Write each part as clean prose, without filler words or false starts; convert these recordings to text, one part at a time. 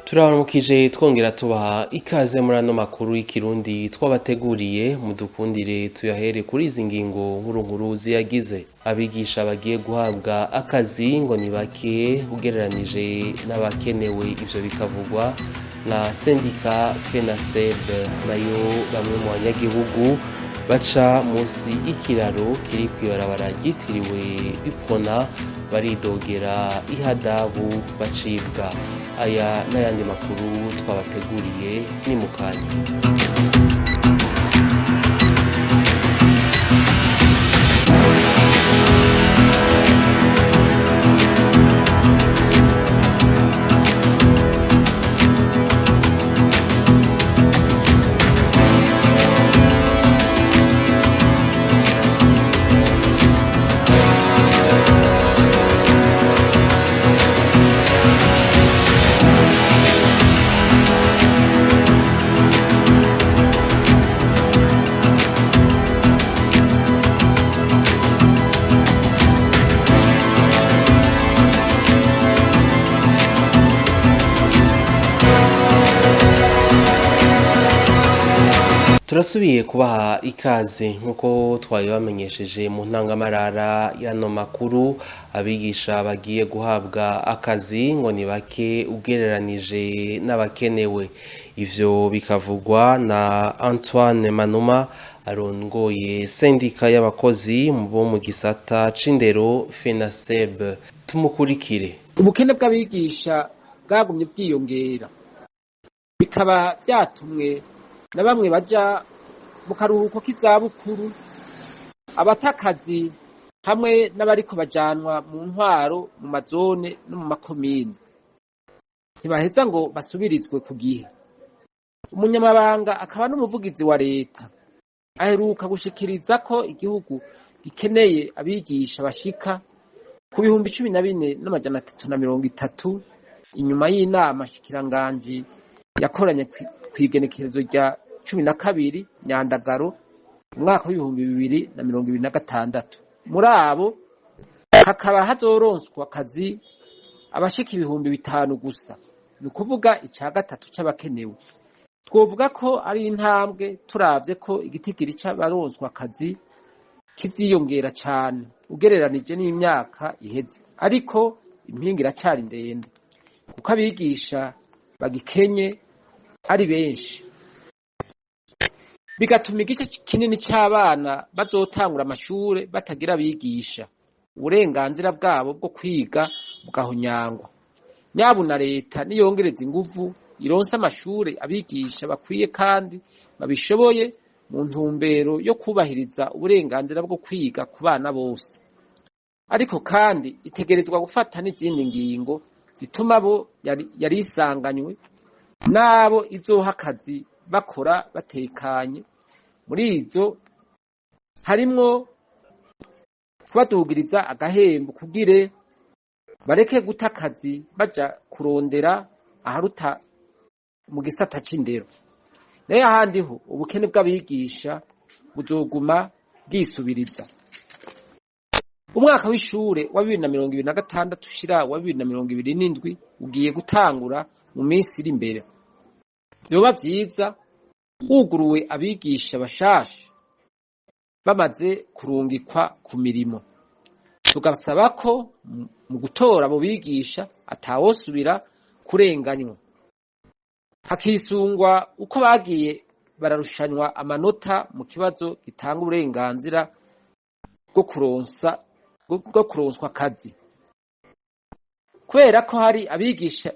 Turabaramukije twongera tubaha ikaze muri ano makuru y'ikirundi twabateguriye. Mudukundire tuyahere kuri izi ngingo nkuru nkuru ziyagize. Abigisha bagiye guhabwa akazi ngo ni bake ugereranije n'abakenewe, ivyo bikavugwa na sendika FENASEB. Nayo bamwe mu banyagihugu baca munsi y'ikiraro kiri kw'ibarabara ryitiriwe Uprona baridogera ihadabu bacibwa. Aya n'ayandi makuru twabateguriye ni mukanya. Turasubiye kubaha ikaze nk'uko twabibamenyesheje mu ntangamarara y'ano makuru. Abigisha bagiye guhabwa akazi ngo ni bake ugereranije n'abakenewe, ivyo bikavugwa na Antoine Manuma arongoye sendika y'abakozi bo mu gisata c'indero FENASEB. Tumukurikire. Ubukene bw'abigisha bwagumye bwiyongera, bikaba vyatumwe na bamwe baja mu karuhuko k'izabukuru, abatakazi hamwe n'abariko bajanwa mu ntwaro mu mazone no mu makomine, ntibaheza ngo basubirizwe ku gihe. Umunyamabanga akaba n'umuvugizi wa leta aheruka gushikiriza ko igihugu gikeneye abigisha bashika ku 14,330, inyuma y'inama shikiranganji yakoranye kw'igenekerezo rya 12 Nyandagaro umwaka w'2026. Muri abo hakaba hazoronswa akazi abashika 5,000 gusa, ni ukuvuga ica gatatu c'abakenewe. Twovuga ko ari intambwe turavye ko igitigiri c'abaronswa akazi kiziyongera cane ugereranije n'imyaka iheze, ariko impinga iracari ndende kuko abigisha bagikenye ari benshi, bigatuma igice kinini c'abana bazotangura amashure batagira abigisha, uburenganzira bwabo bwo kwiga bugahonyangwa. Nyabuna leta niyongereza inguvu ironse amashure abigisha bakwiye kandi babishoboye, mu ntumbero yo kubahiriza uburenganzira bwo kwiga ku bana bose. Ariko kandi itegerezwa gufata n'izindi ngingo zituma abo yari isanganywe n'abo izoha akazi bakora batekanye. Muri izo harimwo kubadugiriza agahembo kugire bareke guta akazi baja kurondera aharuta mu gisata c'indero. Nayo ahandi ho ubukene bw'abigisha buzoguma bwisubiriza. Umwaka w'ishure wa 2026 ushira wa 2027 ugiye gutangura mu minsi iri imbere. Vyoba vyiza huguruwe abigisha bashasha bamaze kurungikwa ku mirimo. Tugasaba ko mu gutora abo bigisha atawosubira kurenganywa, hakisungwa uko bagiye bararushanywa amanota mu kibazo gitanga uburenganzira bwo kuronswa akazi. Kubera ko hari abigisha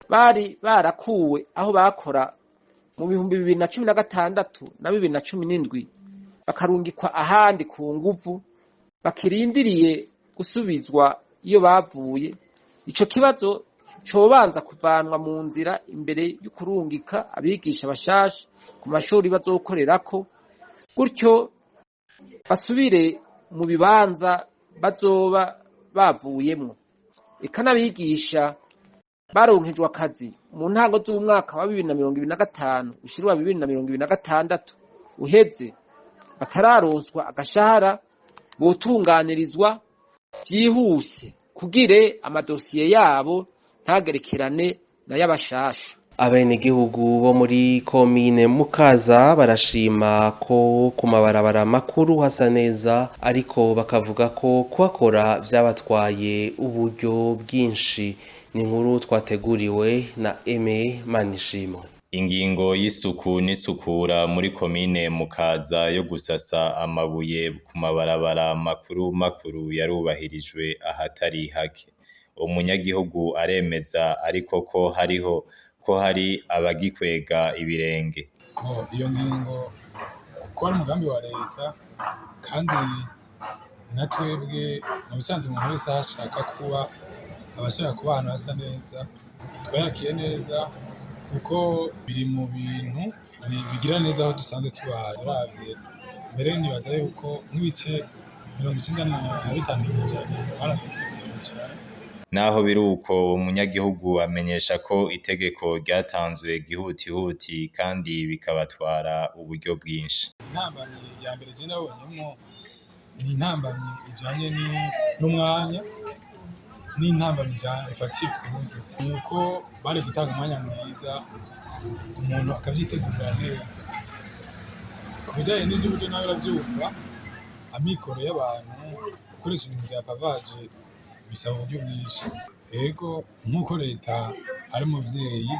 bari barakuwe aho bakora mu 2016 na 2017 bakarungikwa ahandi ku nguvu, bakirindiriye gusubizwa iyo bavuye, ico kibazo cobanza kuvanwa mu nzira imbere y'ukurungika abigisha bashasha ku mashuri bazokorerako, gutyo basubire mu bibanza bazoba bavuyemwo. Eka n'abigisha baronkejwe akazi mu ntango z'umwaka wa 2025 ushira wa 2026 uheze batararonswa agashahara botunganirizwa vyihuse kugire amadosiye yabo ntagerekerane na y'abashasha. Abenegihugu bo muri komine Mukaza barashima ko ku mabarabara makuru hasa neza, ariko bakavuga ko kuhakora vyabatwaye uburyo bwinshi. Ni inkuru twateguriwe na Aime Manishimwe. Ingingo y'isuku n'isukura muri komine Mukaza yo gusasa amabuye ku mabarabara makuru makuru yarubahirijwe ahatari hake. Umunyagihugu aremeza ariko ko hariho ko hari abagikwega ibirenge. Iyo ngingo kuko ari umugambi wa leta, kandi na twebwe mu bisanzwe umuntu wese aho ashaka kuba aba ashaka kuba ahantu hasa neza, twayakiye neza kuko biri mu bintu bigira neza aho dusanzwe tubaye. Uravye mbere nibaza yuko nk'ibice 95% barabikora cane. Naho biruko, umunyagihugu amenyesha ko itegeko ryatanzwe gihutihuti kandi bikabatwara uburyo bwinshi. Intambamyi ya mbere je nabonyemwo ni intambamyi ijanye n'umwanya, n'intambamyi ifatiye ku buryo. Nuko bari gutanga umwanya mwiza umuntu akavyitegurira neza. Ku bijanye n'ivy'uburyo nawe uravyumva, amikoro y'abantu gukoresha ibintu vya pavage bisaba uburyo bwinshi. Ego nk'uko leta ari umuvyeyi,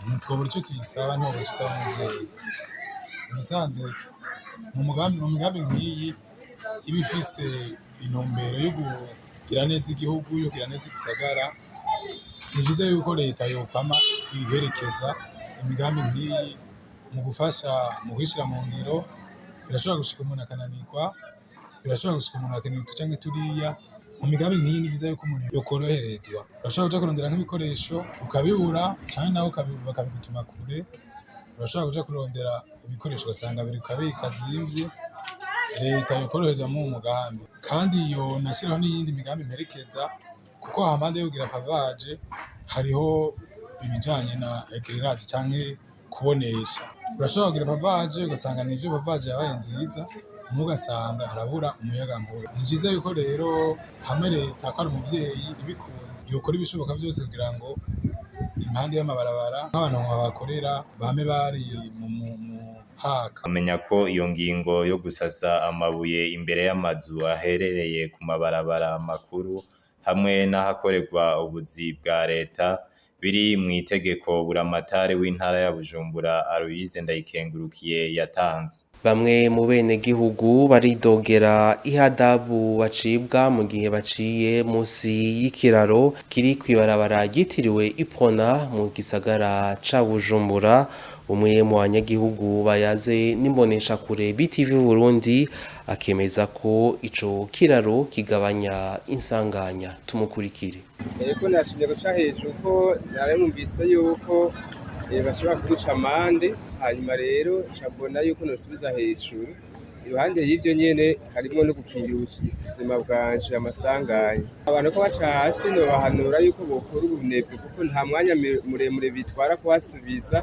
ntitwobura ico tuyisaba, ntitwobura ico usaba umuvyeyi. Mubisanzwe mu migambi nk'iyi iba ifise intumbero yo kugira neza igihugu, yo kugira neza igisagara, ni vyiza yuko leta yokwama iherekeza imigambi nk'iyi mu gufasha mu kuyishira mu ngiro. Birashobora gushika umuntu akananirwa, birashobora gushika umuntu akenera utu canke turiya. Mu migambi nk'iyi ni vyiza yuko umuntu yokoroherezwa. Urashobora kuja kurondera nk'ibikoresho ukabibura, canke nawe bakabigutuma kure. Urashobora kuja kurondera ibikoresho ugasanga biri kubika zimvye. Leta yokorohereza muri uwo mugambi, kandi yonashiraho n'iyindi migambi mperekeza, kuko hampande yo kugira pavage hariho ibijanye na éclairage canke kubonesha. Urashobora kugira pavage ugasanga nivyo pavage yabaye nziza, muga ugasanga harabura umuyagankuba. Ni vyiza yuko rero hamwe leta ko ari umuvyeyi ibikunze yokora ibishoboka vyose kugira ngo impande y'amabarabara nk'abantu bahakorera bame bari mu haka. Amenya ko iyo ngingo yo gusasa amabuye imbere y'amazu aherereye ku mabarabara makuru hamwe n'ahakorerwa ubuzi bwa leta biri mw'itegeko buramatari w'intara ya Bujumbura Aloyse Ndayikengurukiye yatanze. Bamwe mu benegihugu baridogera ihadabu bacibwa mu gihe baciye musi y'ikiraro kiri kw'ibarabara ryitiriwe Iprona mu gisagara ca Bujumbura. Umwe mu banyagihugu bayaze n'imboneshakure BTV Burundi akemeza ko ico kiraro kigabanya insanganya. Tumukurikire. Ego nashimye guca hejuru ko narumvise yuko bashobora kuduca amande, hanyuma rero mbona yuko nosubiza hejuru. Iruhande y'ivyo nyene harimwo no gukingira ubuzima bwanje amasanganya. Abantu ko baca hasi nobahanura yuko bokora ubunebwe, kuko nta mwanya muremure bitwara kuhasubiza,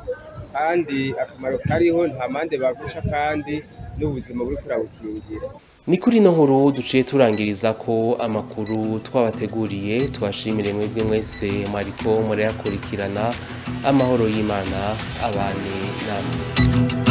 kandi akamaro kariho nta mande baguca, kandi n'ubuzima buriko burabukingira. Ni kuri ino nkuru duciye turangiriza ko amakuru twabateguriye. Twashimire mwebwe mwese mwariko murayakurikirana. Amahoro y'Imana abane namwe.